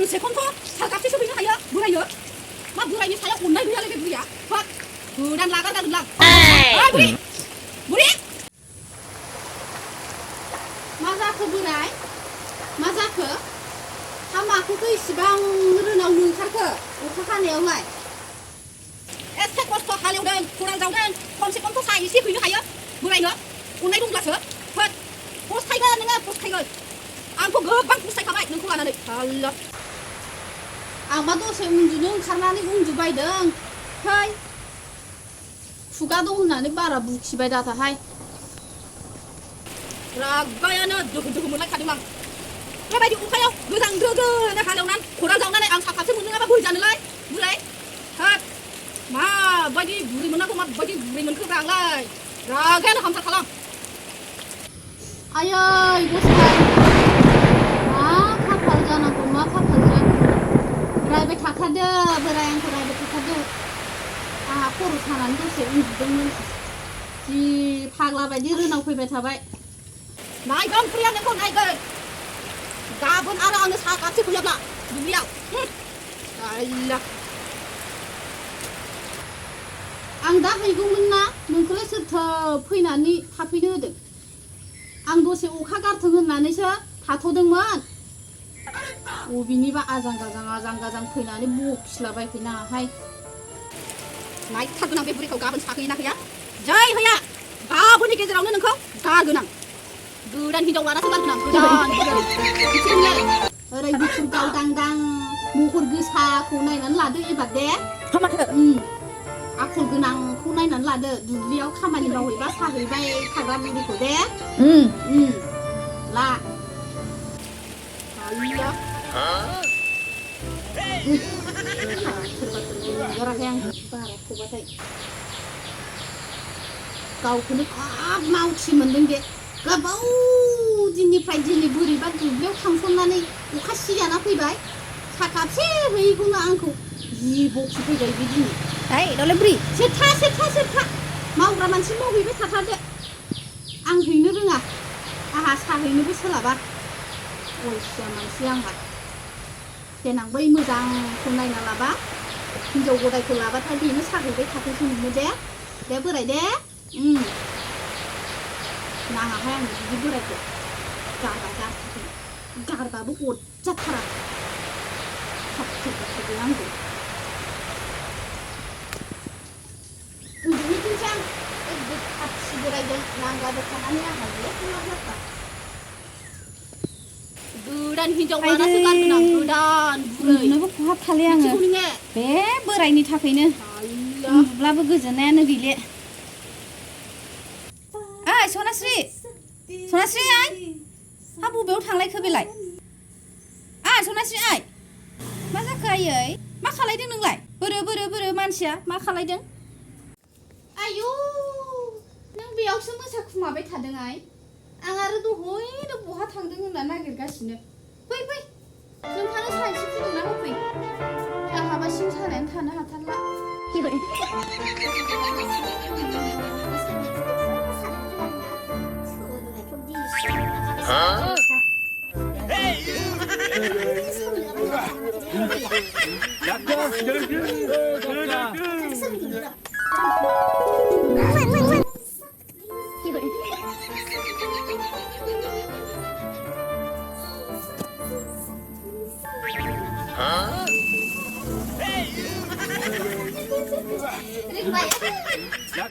दसेखौथ' सागाबसे सफैनो हायो बोरायो मा बोरायनि सायाव अननाय गैयालै बे बुरिया बा गोदान लागारगारगोनलां ओइ बुरि बुरि मा जाखो बोराय मा जाखो हा माखौथो इसिबां रोनाव ओंखारखो अखा हानायावलाय एसे खस्थ' हालेवदों खदाल जावदों खमसे खमथ' सा एसे हैनो हायो बोरायनो अननाय दंब्लासो होद फस्थायगोन नोङो फस्थायगोन आंथ' गोबां फस्थायखाबाय नोंखौ लानानै हाल्ला आंबा दसे उन्दुनो ओंखारनानै उन्दुबायदों फै खुगा दं होननानै बारा बुखिबाय दाथाहाय रागायानो दोहो दोहो मोनलायखादों आं बेबायदि अखायाव गोजां दोगोनो हालेवनानै खदाल जावनानै आं साखाबसे मोनलोङाबा बोरै जानोलाय बुराय होद माबायदि बुरै मोननांगौ माबायदि बुरै मोनखोब्रा आंलाय रागायानो हामथार खालाम आयै गसाय मा खाफाल जानांगौ मा खाफाल जाखो रायबाय थाखादो बोराय आंखौ रायबाय थाखादो आंहा खर' सानानै दसे उन्दुदोंमोन जि फाग्ला बायदि रोनाव फैबाय थाबाय नायगोन बुरिया नोंखौ नायगोन गाबोन आरो आंनो सागाबसे फैयाब्ला दुब्लियाव आइला आं दा हैगौमोन ना नोंखौलाय सोरथो फैनानै थाफैनो होदों आं दसे अखा गारथों होननानैसो थाथ'दोंमोन बबेनिबा आजां गाजां फैनानै बखिलाबायफैनाङाहाय नायथारगोन आं बे बुरैखौ गाबोन साखैना हैया जै हैया गाबोननि गेजेरावनो नोंखौ गारगोन आं गोदान हिनजाव लानासो गारगोन आं गोदान ओरै गुफुर गावदांदां महर गोसाखौ नायनानै लादो एबार दे आखल गोनांखौ नायनानै लादो दुब्लियाव खामानि मावहैबा साहैबाय थाग्रा बुरिखौ दे ला आइया बाराखौबाथाय गावखौनो खाब मावथि मोनदों बे गोबाव दिननिफ्राय दिनै बोरैबा दुब्लियाव थांसननानै अखा सिजाना फैबाय साखाबसे हैयैखौनो आंखौ जि बखि फैबाय बे दिनै ओइ दालाय बुरि सेरथा मावग्रा मानसि मावहैबाय थाथारदो आं हैनो रोङा आंहा साहैनोबो सोलाबा अलसिया मानसि आंहा देनां बै मोजांखौ नायना लाबा हिनजाव गदायखौ लाबाथाय बेनो साहैबाय थाथोंसो नोंनो दे बोराय दे नाङाहाय आंनो बिदि बोरायखौ गारबाबो अरजाथारा थाब नांगौ उन्दुनोसै आं खाथि बोरायदों नांगाबो थानानै आंहा लेखा गोदान हिनजाव लानासो गारगोन आं गोदान उन्दुनोबो खहाबखालै आङो बे बोरायनि थाखायनो उन्दुब्लाबो गोजोननायानो गैले ओइ सनास्रि आइ हा बबेयाव थांलायखो बेलाय सनास्रि आइ मा जाखो आयै मा खालायदों नोंलाय बोरो मानसिया मा खालायदों आयु नों बेयावसो मोसाखुमाबाय थादों आइ आं आरो दहयनो बहा थांदों होनना नागिरगासिनो फै नोंहानो सानसे फुदुंना होफै आंहाबा सिं सानायानो थानो हाथारला